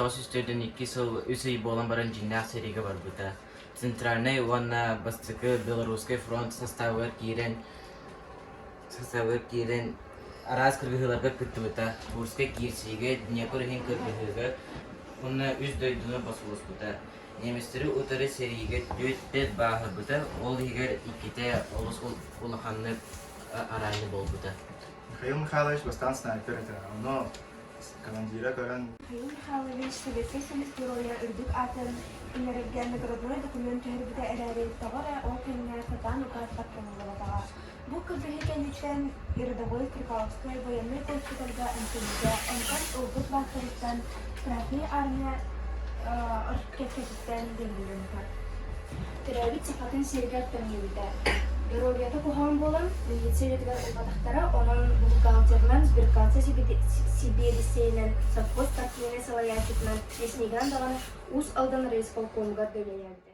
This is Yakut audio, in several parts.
1942 сыл үс ый буолан баран дьиҥнээх сэриигэ барбыта. Центральнай уонна Бастакы Белорусскай фронт састаабыгар киирэн састаабыгар киирэн араас кыргыһыыларга кыттыбыта. Курскай киирсиигэ, Днепр иһин кыргыһыыга уонна үс дойдуну босхолоспута. Немецтэри утары сэриигэ түөртэ бааһырбыта, ол иһигэр иккитэ олус улаханнык араанньы буолбута. Михаил Михайлович бастаан снайпер этэ, ону командира көрөн Михаил Михайлович Советскай Союз Геройа үрдүк аатын иҥэрэргэ наградной документ түһэрбитэ эрээри, тоҕо эрэ ол кэмҥэ сатаан укаас баттаныллыбатаҕа. Бу кыргыһыы кэнниттэн рядовой Стрекаловскай байыаннай госпитальга эмтэммитэ, онтон ылбыт бааттарыттан Красная Армия кэккэтиттэн биллибитэ. Төрөөбүт Сахатын сиригэр төннүбүтэ. Доруобуйата куһаҕан буолан, милиция үлэтигэр ылбатахтара, онон бухгалтерынан, сберкасса сэбиэдиссэйинэн, совхоз партийнай салайааччытынан, лесниганан даҕаны Уус Алдан райисполкомугар да үлэлээбитэ.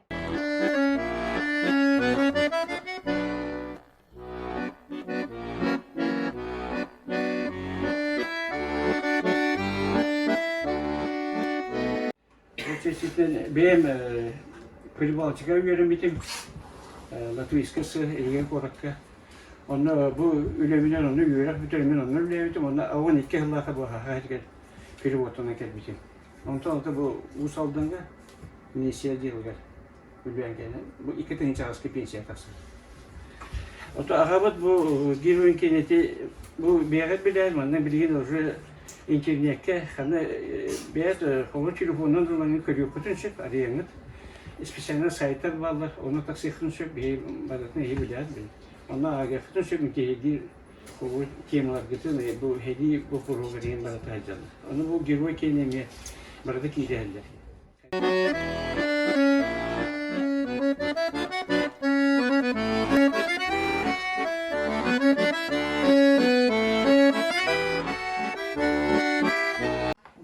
Чэчитин бэйэм Прибалтика үөрэммитим Латвийскай сыр Рига куоракка. Онно бу үлэбинэн онно үөрэх бүтэрмин онно үлэлээбитим. Онно 12 сыллаахха бу Хаха сиригэр переводтанан кэлбитим. Онтон ото бу Уус Алданга милиция отделыгар үлэлээн кэлэн бу 2 тыһыынча пенсия тахсар. Ото аҕабыт бу героин кинити бу бэйэҕит билээр манна билигин уже интернеккэ ханна бэйэт холу телефонунан ылаҥын көрүөххүтүн сөп арыйаҥҥыт специально сайттар бааллар ону тахсыаххын сөп биһи барытын эһи билээт били онно ааҕыаххытын сөп интиһиргиир бу темаларгытын бу һэдии боппуруоһугар иһин барыта сылдьаллар ону бу герой киэнэ эмиэ барыта киирэһэллэр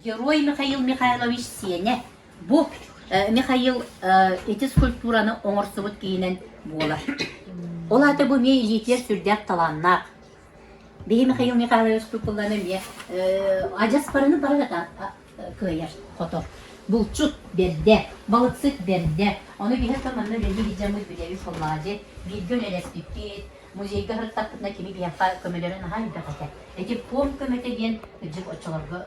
Герой Михаил Михайлович сиэнэ бу Михаил ити скульптураны оҥорсубут киһинэн буолар. Ол аата бу эмиэ илиитигэр сүрдээх талааннаах. Биһи Михаил Михайлович скульптураларын эмиэ адьас барыны бары кыайар, хотор. Булчут бэрдэ, балыксыт бэрдэ. Ону биһи оттон манна үлэлии сылдьаммыт билэбит холлоодьу, бииргэ үлэлэспиппит, музейга сырыттахпытына кими биһиэхэ көмөлөрө наһаа элбэх этэ. Ити пуом көмөтө диэн кырдьык оччолорго.